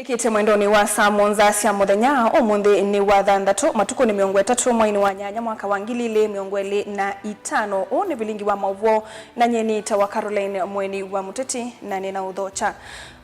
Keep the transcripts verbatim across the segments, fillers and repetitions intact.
Kĩte mwendonĩ wa saa mũonza sya mũthenya, ũmũnthĩ nĩ wa thanthatũ, matukũ nĩ mĩongo ĩtatũ, mweinĩ wa nyanya, mwaka wa ngili ilĩ mĩongo ĩlĩ na itano. Ũũ nĩ vilingi wa maũvoo, na nyie nĩtawa Caroline Mweni wa Mũteti, na nĩna ũthokya.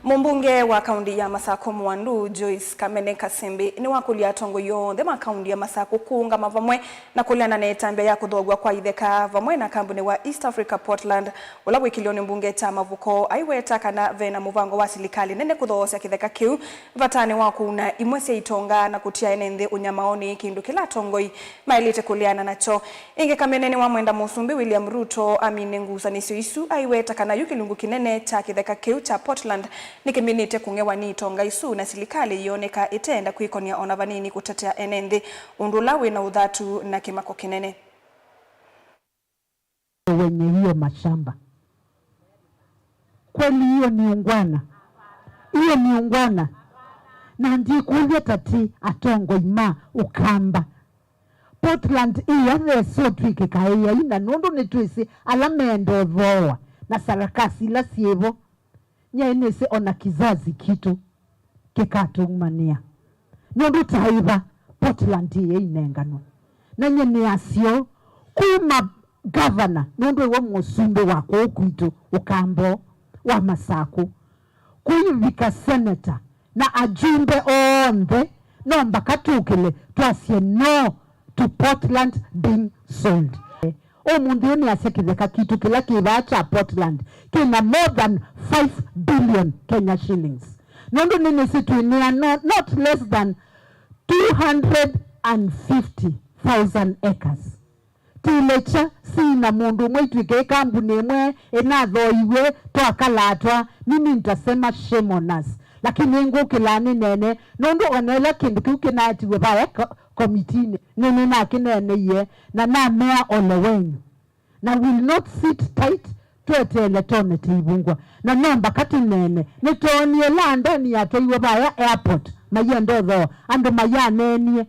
Mũmbunge wa kaunti ya Masakũ Mwandu, Joyce Kamene Kasembe, nĩwakũlya atongoi onthe ma kaunti ya Masakũ kũũngama vamwe na kũleana na ĩtambya ya kũthoow'a kwa itheka vamwe na kambuni wa East Africa Portland, ũla wĩ kĩlĩonĩ mbunge kya Mavuko, aiweta kana ve na mũvango wa silikalĩ nene kũthoosya kĩtheka kĩu vatanĩ wa kũuna imwe sya itonga na kũtia ene nthĩ ũnyamaonĩ, kĩndũ kĩla atongoi maĩlĩte kũleana nakyo. Ĩngĩ, Kamene nĩwamwenda Mũsumbĩ William Ruto amine ngusanĩsyo isu, aiweta kana yu kĩlungu kĩnene kya kĩtheka kĩu kya Portland nĩkĩminĩte kũng'ewa nĩ itonga isu, na silikalĩ yĩoneka ĩteenda kwĩkonia ona vanini kũtetea ene nthĩ, ũndũ ũla wĩ na ũthatu na kĩmako kĩnene. Wenye hiyo mashamba. Kweli hiyo ni ungwana? Hiyo ni ungwana? Na ndikũlya tati atongoi ma Ũkamba. Portland ĩya thesĩ ũtw'ĩkĩka ĩyai, na nũndũ nĩtwĩsĩ ala meenda ũthooa na sarakasi ila syĩvo. Nyie nĩsĩ ona kizazi kitũ kĩkatũumanĩa. Nũndũ taĩva Portland ĩĩ ĩinenganwe. Na nyie nĩasyo kuma gavana, nũndũ ĩwe mũsumbĩ wa kũũ kwitũ Ũkamba wa Masakũ, kũivika seneta na ajumbe onthe, no mbaka tũkĩle twasye no to Portland being sold. Ũmũnthĩ ũũ nĩasya kĩtheka kitũ kĩla kĩ vaa kya Portland kĩna more than five billion Kenya shillings. Nũndũ nĩnĩsĩ twĩnĩa no, not less than two hundred and fifty thousand acres. Tilekya sina mũndũ ũmwe itw'ĩke ĩkambunĩ ĩmwe ĩnathooiw'e twakalatwa, mimi nitasema shame on us. Lakini ngũkĩlaa nĩneene, nũndũ ona ĩla kĩndũ kĩu kĩnaetiwe vaya ko-, komitinĩ, nĩnĩnakĩneeneie na namea ole wenyu. Na will not sit tight tweteele tone tĩivungwa. Na no mbaka tũneene. Nĩtwoonie London yatwaiwe vaya airport, mayenda ũthooa, andũ mayaneenie.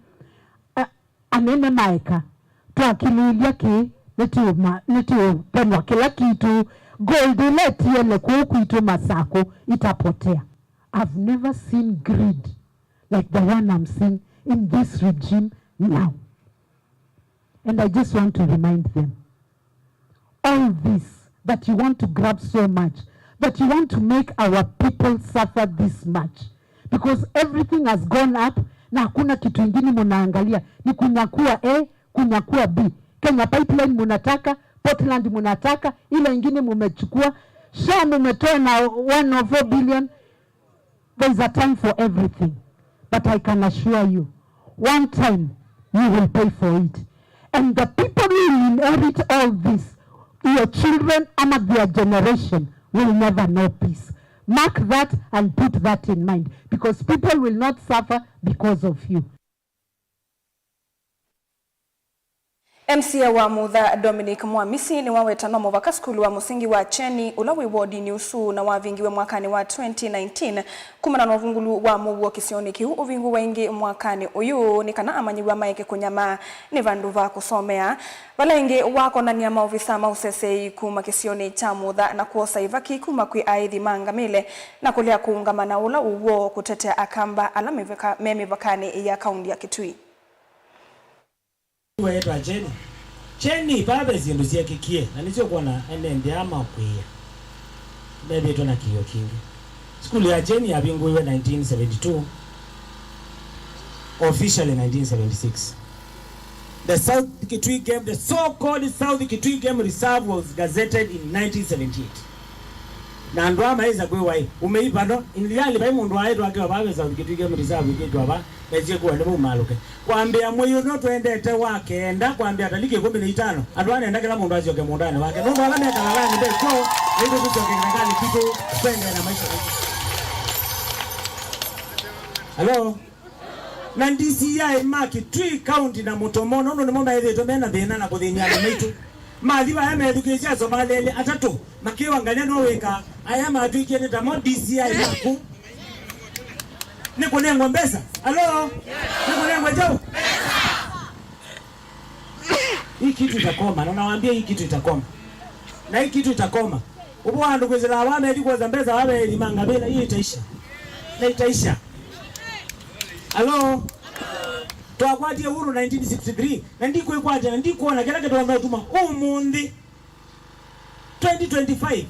A-, anene maeka, twakĩlĩĩlya kĩĩ, nĩtũũma-, nĩtũũpenwa kĩla kitũ. Gold ĩla ĩtiele kũũ kwitũ Masakũ itapotea. I've never seen greed like the one I'm seeing in this regime now. And I just want to remind them, all this that you want to grab so much, that you want to make our people suffer this much, because everything has gone up, na hakuna kitu ingine munaangalia, ni kunyakua A, kunyakua B. Kenya Pipeline munataka, Portland munataka, ile ingine mumechukua, SHA mumetoa na one oh four billion. There is a time for everything, but I can assure you, one time you will pay for it. And the people who will inherit all this, your children ama their generation, will never know peace. Mark that and put that in mind, because people will not suffer because of you. M C A wa Mutha, Dominic Mwamisi, nĩwaweta no mũvaka sukulu wa mũsingi wa Kyeni, ũla wĩ wodinĩ ũsu na wavingiwe mwakanĩ wa twenty nineteen, kumana na ũvungulu wa mũuo kĩsionĩ kĩu ũvingũwa ĩngĩ mwakanĩ ũyũ, nĩ kana amanyĩw'a maeke kũnyamaa nĩ vandũ va kũsomea. Vala ĩngĩ wakonany'a maovisa ma ũseseei kuma kĩsionĩ kya Mutha na kwosa ĩvaki kuma kwĩ aĩthi ma ngamĩle na kũlea kũũngama na ũla ũw'o kũtetea Akamba ala mĩvaka-, me mĩvakanĩ ya kaunti ya Kitui. Weetwa Kyeni. Kyeni, vaa ve syĩndũ syekĩkie, na nĩsyo ũkwona ene nthĩ aa makwĩĩa methĩĩtwe na kĩĩo kingĩ. Sukulu ya Kyeni yavingũiwe nineteen seventy-two, officially nineteen seventy-six. The South Kitui Game, the so-called South Kitui Game Reserve was gazetted in nineteen seventy-eight. Na andũ aa maĩsa kwĩwa ĩ, umeipa no, in reality, vai mũndũ waĩtwa akĩwa vaa ve South Kitui Game Reserve ĩkĩtwa vaa, mesie kuwa nĩvo umaalũke. Kwambĩa mwei ũno twendete wa kenda, kwambĩa taliki ĩkũmi na itano, andũ aa nenda kĩla mũndũ asyoke mũũndanĩ wake. Nũndũ ala mekala vaa nĩ ve kwoo, naitũ tũsyoke kĩthekanĩ kitũ, tũendee na maisha maitũ. Hello? Na D C I ma Kitui County na Mũtomo, nũndũ nĩmo methĩĩtwe me na thĩna na kũthĩny'a andũ maitũ. Mathi vaya methukĩĩsye asomaleli atatũ, makĩwa nganya no wĩka, aya matw'ĩkie nĩ tamo D C I maku. Nĩ kũnengwa mbesa? Alo? Nĩ kũnengwa kyaũ? Hii kitu itakoma, na nawaambia hii kitu itakoma. Na hii kitu itakoma. Ũvoo wa andũ kwĩsĩla vaa methi kwosa mbesa vaa ve aĩthi ma ngamĩla, hiyo itaisha. Na itaisha. Alo? Twakwatie uhuru nineteen sixty-three, na ndikwĩkwatya, na ndikwona kĩla kĩtonya ũtuma ũmũnthĩ, twenty twenty-five,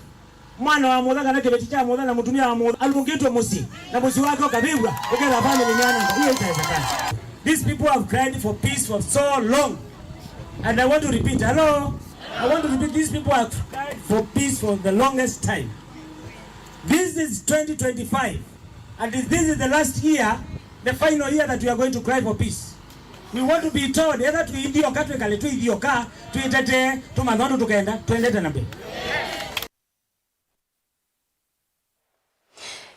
mwana wa mũtha kana kĩveti kya mũtha na mũtumĩa wa mũtha alũngĩtwe mũsyĩ, na mũsyĩ wake ũkavĩvw'a, ũkethwa family nĩyanangwa. Hiyo haitawezekana. These people have cried for peace for so long. And I want to repeat, hello? I want to repeat, these people have cried for peace for the longest time. This is twenty twenty-five, and this is the last year, the final year that we are going to cry for peace. We want to be told, either twĩ ithyoka, twĩkale twĩ ithyoka, twĩtetee, tũmanthe ũndũ tũkenda, twendete na mbee.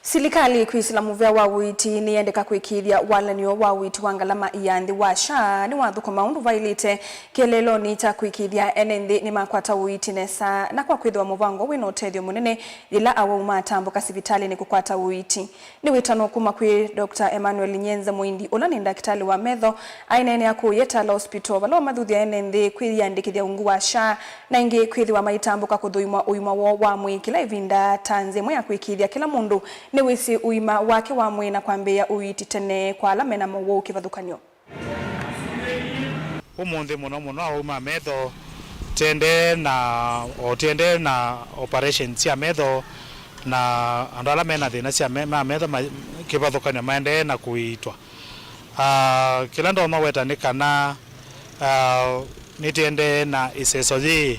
Silikalĩ kwĩsĩla mũvea wa ũiiti nĩyendeka kũĩkĩĩthya walany'o wa ũiiti wa ngalama ya nthĩ wa SHA nĩwathũkũma ũndũ vaĩlĩte kĩeleelonĩ kya kũĩkĩĩthya ene nthĩ nĩmakwata ũiiti nesa, na kwa kwĩthĩwa mũvango wĩ na ũtethyo mũnene yĩla awau matambũka sivitalĩnĩ kũkwata ũiiti. Nĩ wĩtano kuma kwĩ Doctor Emmanuel Nyenze Mũindi, ũla nĩ ndakĩtalĩ wa metho, aineenea kũũ Yatala Hospital, vala mathuthya ene nthĩ kwĩyĩandĩkĩthya ungu wa SHA, na ĩngĩ kwĩthĩwa maitambũka kũthũimwa ũima woo wa mwĩĩ kĩla ĩvinda, ta nzĩa ĩmwe ya kũĩkĩĩthya kĩla mũndũ nĩwĩsĩ ũima wake wa mwĩĩ na kwambĩĩa ũiiti tene kwa ala mena mowau kĩvathũkany'o. Ũmũnthĩ mũno mũno awau ma metho, tendee na, o tendee na operation sya metho, na andũ ala mena thĩna sya me-, ma metho ma-, kĩvathũkany'o maendee na kũiitwa. Ah, kĩla ndonya weta nĩ kana, ah, nĩtendee na ĩseso yĩĩ,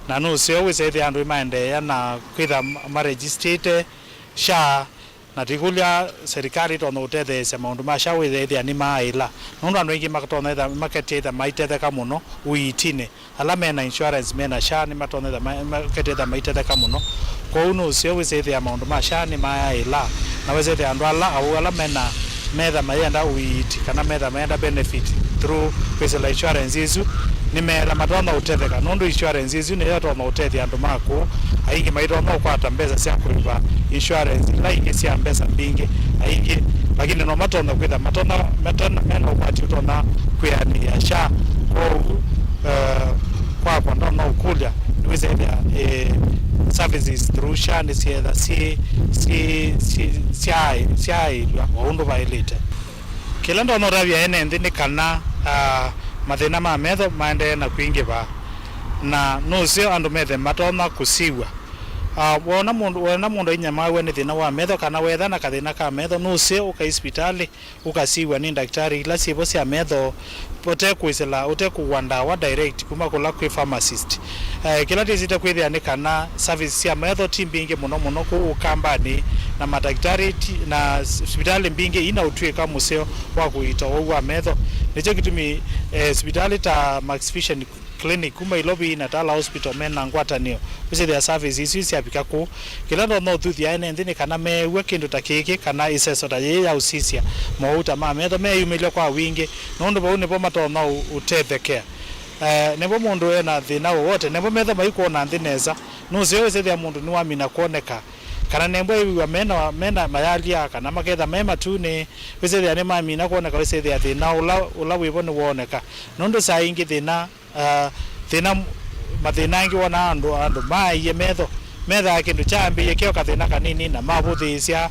na nũseo wĩsethĩa andũ nĩmaendeea na kwĩtha ma-, maregistĩte SHA, na tũikũlya serikali ĩtonya ũtetheesya maũndũ ma SHA wĩthĩa nĩmaaĩla, nũndũ andũ aingĩ matonya ĩtha-, maketya ĩtha maitetheka mũno ũiitinĩ. Ala mena insurance mena SHA nĩmatonya ĩtha ma-, maketya ĩtha maitetheka mũno. Kwoou nũseo wĩsethĩa maũndũ ma SHA nĩmaaĩla, na wĩsethĩa andũ ala, awau ala mena, metha mayenda ũiiti kana metha mayenda benefit through kwĩsĩla insurance isu, nĩmeetha matonya ũtetheka, nũndũ insurance isu nĩyo ĩtonya ũtethya andũ ma kũũ. Aingĩ maitonya ũkwata mbesa sya kũĩva insurance ila ingĩ sya mbesa mbingĩ aingĩ, lakini no matonya kwĩtha matonya, matonya mena ũkwati ũtonya kwĩanĩĩa SHA. Kwoou, eh, kwakwa ndonya ũkũlya nĩwĩsethĩa, eh, services through SHA nĩsyĩetha syĩ, syĩ, syĩ, syaaĩ-, syaaĩlw'a o ũndũ vaĩlĩte. Kĩla ndonya ũtavya ene nthĩ nĩ kana, ah, mathĩna ma metho maendee na kwingĩva, na nũseo andũ methe matonya kũsiw'a. Ah, wona mũndũ, wona mũndũ ainyamaw'a nĩ thĩna wa metho kana weetha na kathĩna ka metho, nũseo ũkai sivitalĩ, ũkasiw'a nĩ ndakĩtalĩ ila syĩvo sya metho, ũtekwĩsĩla, ũtekũw'a ndawa direct kuma kũla kwĩ pharmacist. Eh, kĩla twĩsĩte kwĩthĩa nĩ kana service sya metho ti mbingĩ mũno mũno kũu Ũkambanĩ, na matakĩtalĩ ti, na s-, sivitalĩ mbingĩ ina ũtw'ĩka mũseo wa kũiita ũwau wa metho. Nĩkyo kĩtumi, eh, sivitalĩ ta Max Vision Clinic kuma Ilovi na Tala Hospital mena ngwatanĩo kwĩsĩthĩa service isu isyavika kũu. Kĩla ndonya ũthuthya ene nthĩ nĩ kana meew'a kĩndũ ta kĩkĩ kana ĩseso ta yĩĩ ya ũsisya mowau ta ma metho meyumĩlya kwa wingĩ, nũndũ vau nĩvo matonya ũ-, ũtethekea. Eh, nĩvo mũndũ ena thĩna wowote, nĩvo metho maikwona nthĩ nesa, nũseo wĩsĩthĩa mũndũ nĩwamina kwoneka, kana nembwa ĩwĩw'a mena, mena mayalya, kana maketha me matunĩ, wĩsĩthĩa nĩmamina kwoneka, wĩsĩthĩa thĩna ũla, ũla wĩvo nĩwooneka. Nũndũ saa ingĩ thĩna, ah, thĩna, mathĩna angĩ wonaa andũ, andũ maaie metho, methaa kĩndũ kyaambĩĩe keo kathĩna kanini, na mavũthĩĩsya,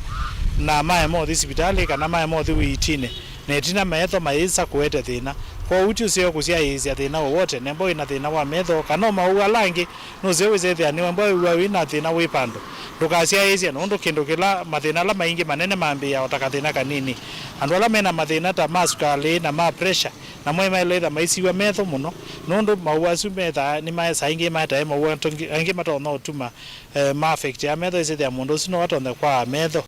na maema ũthi sivitalĩ, kana maema ũthi ũiitinĩ. Na ĩtina metho mayĩsa kũete thĩna. Kwoou ti ũseo kũsyaĩĩsya thĩna wowote, nembwa wĩ na thĩna wa metho, kana o mowau ala angĩ, nũseo wĩsethĩa nĩwembwa wĩw'a wĩ na thĩna wĩ vandũ. Ndũkasyaĩĩsye, nũndũ kĩndũ kĩla, mathĩna ala maingĩ manene mambĩĩaa o ta kathĩna kanini. Andũ ala mena mathĩna ta ma sukalĩ na ma pressure, namo nĩmaĩle ĩtha maisiw'a metho mũno, nũndũ mowau asu methaa nĩmaesaa ingĩ maetae mowau angĩ, angĩ matonya ũtuma, eh, ma affectia metho, ĩsethĩa mũndũ ũsu no atonye kwaa metho.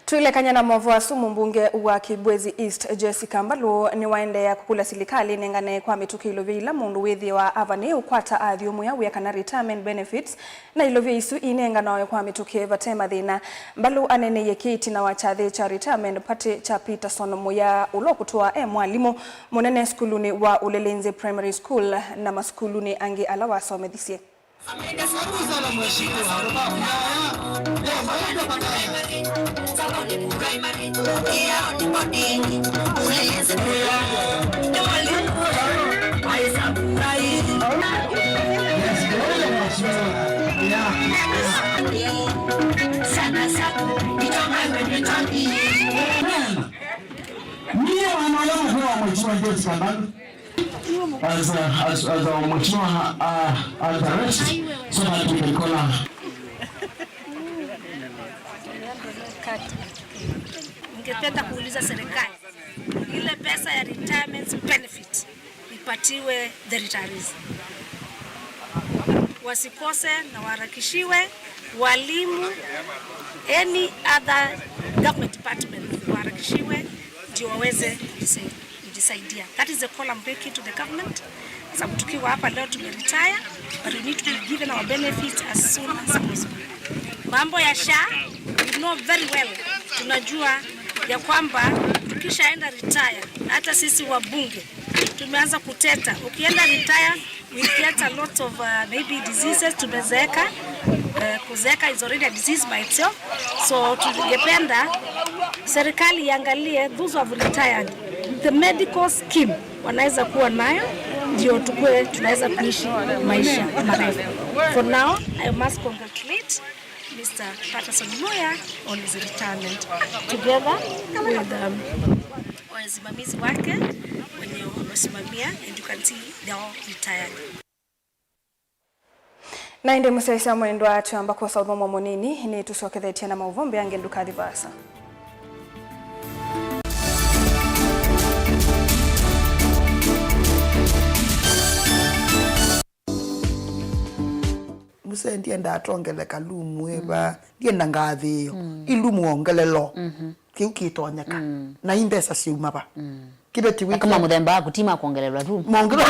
Twĩlekany'a na movoo asu, mũmbunge wa Kibwezi East, Jessica Mbalũ, nĩwaendeea kũkũlya silikalĩ ĩnengane kwa mĩtũkĩ ilovia ila mũndũ wĩthĩawa avanĩĩe ũkwata athyũmũĩa wĩa kana retirement benefits, na ilovia isu inenganawe kwa mĩtũkĩ vate mathĩna. Mbalũ aneeneie kĩĩ ĩtina wa kyathĩ kya retirement party kya Peterson Mũya, ũla ũkũtũa e mwalimũ mũnene sukulunĩ wa Ulilinzi Primary School na masukulunĩ angĩ ala wasomethisye. Niĩ mwana ũla mũkũũ wa Mheshimiwa James Kamau, as, uh, as, as our Mheshimiwa, uh, uh, directs, so that we can call her. Ningependa kuuliza serikali, ile pesa ya retirement benefit ipatiwe the retirees. Wasikose na waharakishiwe, walimu, any other government department waharakishiwe, ndio waweze kujisai-, kujisaidia. That is the call I'm making to the government. Sababu tukiwa hapa leo tumeretire, but we need to be given our benefits as soon as possible. Mambo ya SHA, we know very well, tunajua ya kwamba tukishaenda retire, hata sisi wabunge tumeanza kuteta. Ukienda retire, we get a lot of, uh, maybe diseases, tumezeeka. Uh, kuzeeka is already a disease by itself. So tungependa serikali iangalie those who have retired, the medical scheme wanaweza kuwa nayo, ndio tukue tunaweza kuishi maisha marefu. For now, I must congratulate Mister Patterson Muya on his retirement, together with, um, wasimamizi wake wenye wamesimamia, and you can see they are all retired. Na ĩndĩ mũsyaĩĩsya mwendwa, twĩamba kwosa ũthũmũo mũnini, nĩtũsyokethetye na maũvoo mbee angĩ, ndũkathi vaasa. Muse ndiendaa twongele kalumu ĩva, ndienda ngathĩĩo. Mm. Ilumu ongelelo. Mhm. Kĩu kĩtonyeka. Mm. Na i mbesa syauma va? Mm. Kĩveti wĩ kama mũthemba waku ti ma kwongelelwa tu. Maongelelo.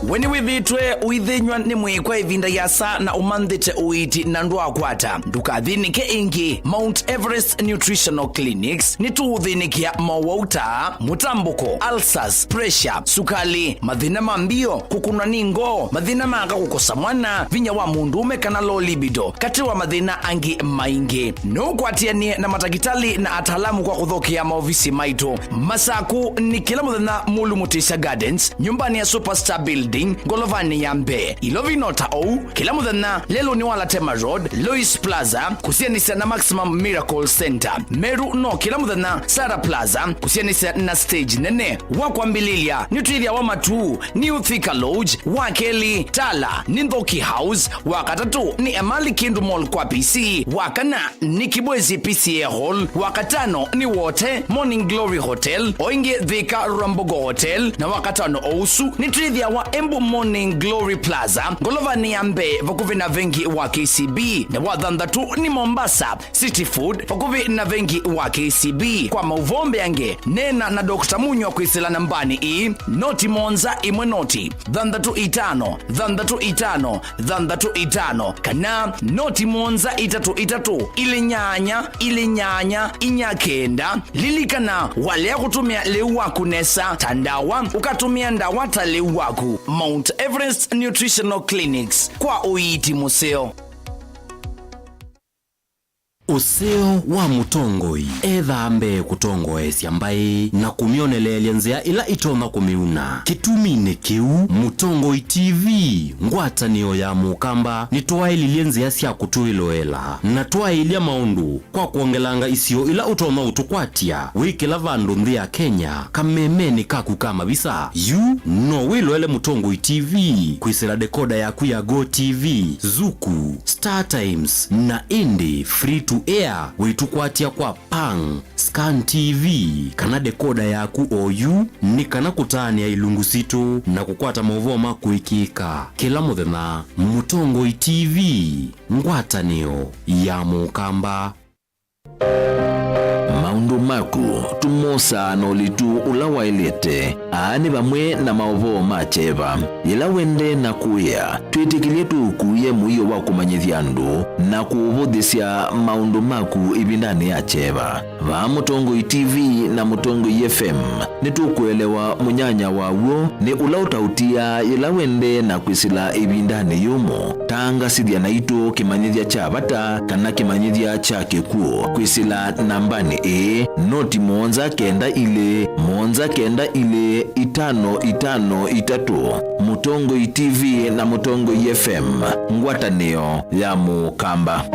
We nĩwĩthĩĩtwe ũithĩnyw'a nĩ mwĩĩ kwa ĩvinda yĩasa na ũmanthĩte ũiiti na ndwaakwata? Ndũkathĩnĩke ĩngĩ. Mount Everest Nutritional Clinics nĩtũũthĩnĩkĩa mowau ta mũtambũko, ulcers, pressure, sukali, mathĩna ma mbio, kũkũnwa nĩ ngoo, mathĩna ma aka kũkosa mwana, vinya wa mũndũũme kana low libido, katĩ wa mathĩna angĩ maingĩ. No ũkwatĩanĩe na matakĩtalĩ na ataalamu kwa kũthokea maovisi maitũ. Masaku nĩ kĩla mũthenya Mulu Mutisya Gardens, nyũmbanĩ ya Superstar Building, ngolovanĩ ya mbee. Ilovi no ta ũu, kĩla mũthenya lelũnĩ wa Latema Road, Lois Plaza, kũsianĩsya na Maximum Miracle Center. Meru no kĩla mũthenya Sarah Plaza, kũsianĩsya na stage nene. Wa kwambĩlĩlya, nĩtwĩthĩawa Matuu, New Thika Lodge, wa kelĩ, Tala, nĩ Nthoki House, wa katatũ, nĩ Emali Kindu Mall kwa P C, wa kana, nĩ Kibwezi P C A Hall, wa katano, nĩ Wote, Morning Glory Hotel, o ĩngĩ Thika Rwambogo Hotel, na wa katano o ũsu, nĩtwĩthĩawa Embu Morning Glory Plaza, ngolovanĩ ya mbee vakuvĩ na vengi wa K C B, na wa thanthatũ, nĩ Mombasa, City Food, vakuvĩ na vengi wa K C B. Kwa maũvoo mbeange, neena na Doctor Munywa kwĩsĩla nambanĩ ĩĩ, noti mũonza ĩmwe noti, thanthatũ itano, thanthatũ itano, thanthatũ itano, kana noti mũonza itatũ itatũ, ilĩ nyanya, ilĩ nyanya, inya kenda. Lilikana, walea kũtũmĩa lĩu waku nesa ta ndawa, ũkatũmĩa ndawa ta lĩu waku. Mount Everest Nutritional Clinics, kwa ũiiti mũseo. Ũseo wa mũtongoi ethaa mbee kũtongoesya mbaĩ na kũmyoneleelya nzĩa ĩla itonya kũmĩuna. Kĩtuminĩ kĩu, Mũtongoi T V, ngwatanĩo ya Mũkamba, nĩtwaĩlilye nzĩa sya kũtwĩloela na twaĩlya maũndũ kwa kwongelanga isio ila ũtonya ũtũkwatya wĩ kĩla vandũ nthĩ ya Kenya, kamemenĩ kaku ka mavisa. Yu no wĩloele Mũtongoi T V kwĩsĩla dekoda yaku ya Go T V, Zuku, Star Times, na ĩndĩ free to air wĩtũkwatya kwa Pang, Scan T V, kana dekoda yaku oyu, nĩ kana kũtaanĩa ilungu sitũ na kũkwata maũvoo ma kũĩkĩĩka kĩla mũthenya. Mũtongoi T V, ngwatanĩo ya Mũkamba. Maũndũ maku tũmosaa na ũlitu ũla waĩlĩte. Aa nĩ vamwe na maũvoo ma kyeva. Yĩla wendee na kũĩa, twĩtĩkĩlye tũũkuĩe mũio wa kũmanyĩthya andũ na kũũvũthĩsya maũndũ maku ĩvindanĩ ya kyeva. Vaa Mũtongoi T V na Mũtongoi F M, nĩtũkũelewa mũnyanya waw'o nĩ ũla ũtaũtiaa yĩla wendee na kwĩsĩla ĩvindanĩ yũmũ. Tangasĩthya naitũ kĩmanyĩthya kya vata kana kĩmanyĩthya kya kĩkw'ũ kwĩsĩla nambanĩ ĩĩ, noti mũonza kenda ilĩ, mũonza kenda ilĩ, itano itano itatũ. Mũtongoi T V na Mũtongoi F M, ngwatanĩo ya Mũkamba.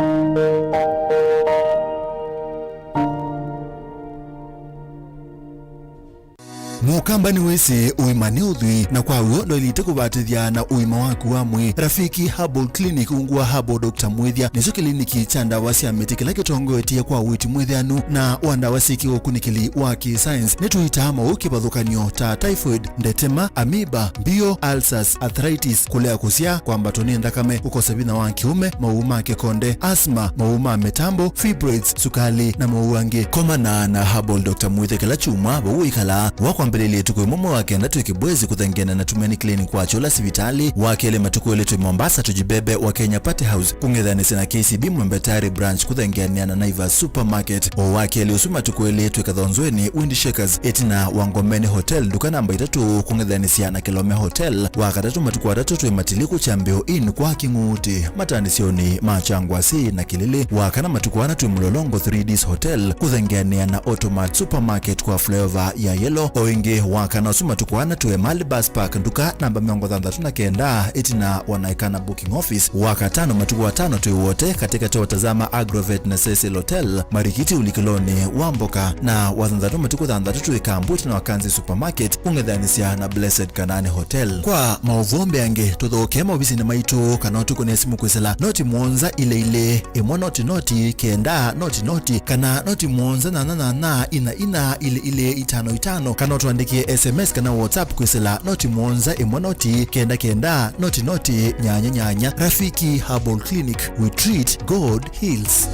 Mũkamba nĩwĩsĩ ũima nĩ ũthwii, na kwa w'o ndwaĩlĩte kũvatĩthya na ũima waku wa mwĩĩ. Rafiki Herbal Clinic ungu wa Herbal Doctor Mwĩthya nĩkyo kĩliniki kya ndawa sya mĩtĩ kĩla kĩtongoetye kwa ũiiti mwĩthĩanu na wa ndawa syĩ kĩũkunĩkĩli wa kĩ-science. Nĩtũitaa maũũ kĩvathũkany'o ta typhoid, ndetema, amoeba, mbio, ulcers, arthritis, kũlea kũsyaa, kwambatwa nĩ nthakame, kũkosa vinya wa kĩũme, maũũ ma kĩkonde, asthma, maũũ ma mĩtambo, fibroids, sukali, na maũũ angĩ. Komana na Herbal Doctor Mwĩthya kĩla kyumwa vau wĩkalaa. Wa kwambĩlĩlya ĩtukũ ĩmwe mwei wa kenda twĩ Kibwezi kũthengeana na Tumaini Clinic wa Chola sivitalĩ, wa kelĩ matukũ elĩ twĩ Mombasa Tujibebe wa Kenya Party House kũng'ethanĩsya na K C B Mwembe Tayari Branch kũthengeanĩa na Naivas Supermarket. O wa kelĩ ũsu matukũ elĩ twĩ Kathonzweni Wind Shakers ĩtina wa Ngomeni Hotel, nduka namba itatũ kũng'ethanĩsya na Kilome Hotel. Wa katatũ matukũ atatũ twĩ Matiliku Kyambĩo Inn kwa Kĩng'uti, mataanĩsyonĩ ma Kyangwasi na Kĩlĩlĩ. Wa kana matukũ ana twĩ Mlolongo three Ds Hotel kũthengeanĩa na Automat Supermarket kwa flyover ya Yellow. O ĩngĩ wa kana ũsu matukũ ana twĩ Emali Bus Park, nduka namba mĩongo thanthatũ na kenda ĩtina wa Naikana Booking Office. Wa katano matukũ atano twĩ Wote katĩkatĩ wa Tazama Agrovet na Cecil Hotel, Marikiti ũlikĩlonĩ wa mboka, na wa thanthatũ matukũ thanthatũ twĩ Kambu ĩtina wa Kanzi Supermarket kũng'ethanĩsya na Blessed Kanani Hotel. Kwa maũvoo mbeange, tũthokee maovisinĩ maitũ kana ũtũkũnĩe simũ kwĩsĩla noti mũonza ilĩ ilĩ, ĩmwe noti noti, kenda noti noti, kana noti mũonza nyanya nyanya, ina ina, ilĩ ilĩ, itano itano, kana ũtũandĩkĩe S M S kana WhatsApp kwĩsĩla noti mũonza ĩmwe noti, kenda kenda, noti noti, nyanya nyanya. Rafiki Herbal Clinic, we treat, God heals.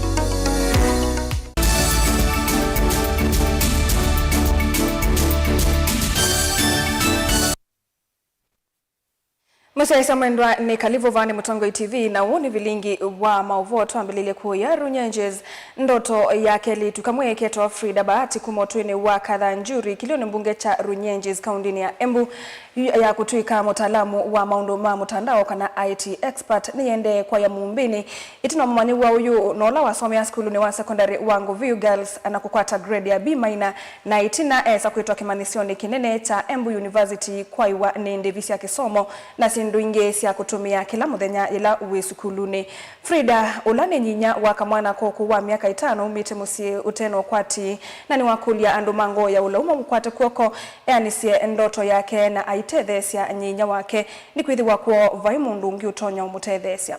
Mũsyaĩĩsya mwendwa, nĩ kalivu vaa nĩ Mũtongoi T V, na ũũ nĩ vilingi wa maũvoo. Twambĩlĩlye kũya Runyenjes. Ndoto ya kelĩtu kamwe ketwa Frida Bahati kuma ũtũinĩ wa Kathanjuri, kĩlĩonĩ mbunge kya Runyenjes, kaũndĩnĩ ya Embu, ya kũtw'ĩka mũtaalamu wa maũndũ ma mũtandao, kana I T expert, nĩyendee kwaya mũmbĩnĩ. Ĩtina wa mũmanyĩw'a ũyũ, na ũla wasomea sukulunĩ wa sekondalĩ wa Nguviu Girls, na kũkwata grade ya B minor, na ĩtina esa kwĩtwa kĩmanyĩsyonĩ kĩnene kya Embu University kwaiwa nĩ ndĩvi sya kĩsomo na syĩndũ ingĩ sya kũtũmĩa kĩla mũthenya yĩla wĩ sukulunĩ. Frida, ũla nĩ nyinya wa kamwana kokũ wa myaka ĩtano, umĩte mũsyĩ ũte na ũkwati, na nĩwakũlya andũ ma ngoo ya ũlau mamũkwate kw'oko eanĩsye ndoto yake na aitetheesya nyinya wake, nĩkwĩthĩwa kwoo vai mũndũ ũngĩ ũtonya ũmũtetheesya.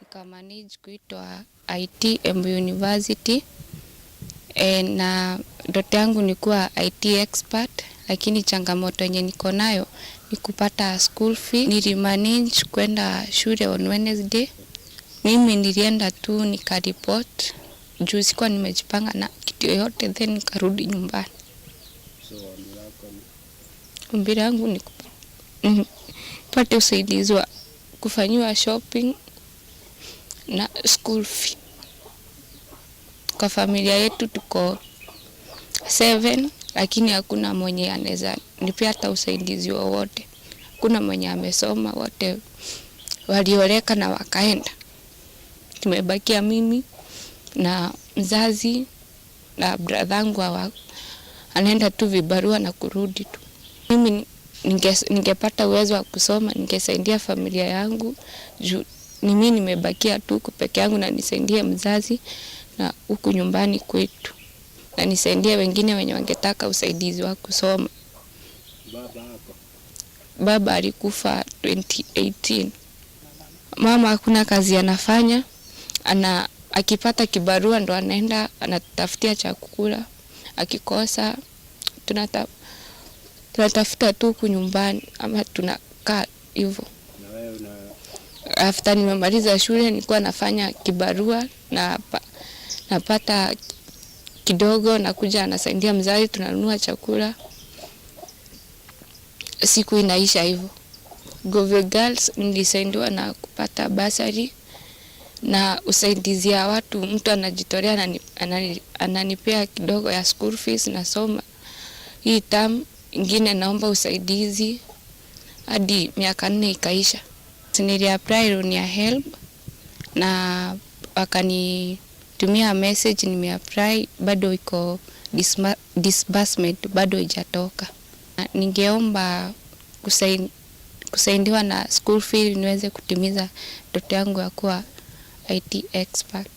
Nikamanage kuitwa I T Embu University. E, na ndoto yangu ni kuwa I T expert, lakini changamoto yenye niko nayo ni kupata school fee. Nilimanage kwenda shule on Wednesday. Mimi nilienda tu nikaripoti juu sikuwa nimejipanga na kitu yoyote, then nikarudi nyumbani. So, ombi lako ni? Ombi langu ni kupa-, mm, nipate usaidizi wa kufanyiwa shopping na school fee. Kwa familia yetu tuko seven, lakini hakuna mwenye anaweza nipea hata usaidizi wowote. Hakuna mwenye amesoma, wote walioleka na wakaenda. Tumebakia mimi na mzazi na brother yangu hawa-, anaenda tu vibarua na kurudi tu. Mimi ninge-, ningepata uwezo wa kusoma, ningesaidia familia yangu, juu ni mimi nimebakia tu huku peke yangu na nisaidie mzazi na huku nyumbani kwetu. Na nisaidie wengine wenye wangetaka usaidizi wa kusoma. Baba alikufa twenty eighteen. Mama hakuna kazi anafanya, ana-, akipata kibarua ndo anaenda anatafutia cha kukula, akikosa tunata-, tunatafuta tu huku nyumbani ama tunakaa hivyo. Na wewe una- After nimemaliza shule nilikuwa nafanya kibarua na pa-, napata kidogo, nakuja nasaidia mzazi, tunanunua chakula. Siku inaisha hivyo. Govio Girls nilisaidiwa na kupata bursary na usaidizi ya watu, mtu anajitolea anani-, anani-, ananipea kidogo ya school fees nasoma. Hii term ingine naomba usaidizi hadi miaka nne ikaisha. Nili apply loan ya helb na wakani- tumia message, nimeapply, bado iko disma-, disbursement bado haijatoka. Ningeomba kusai-, kusaidiwa na school fee ili niweze kutimiza ndoto yangu ya kuwa I T expert.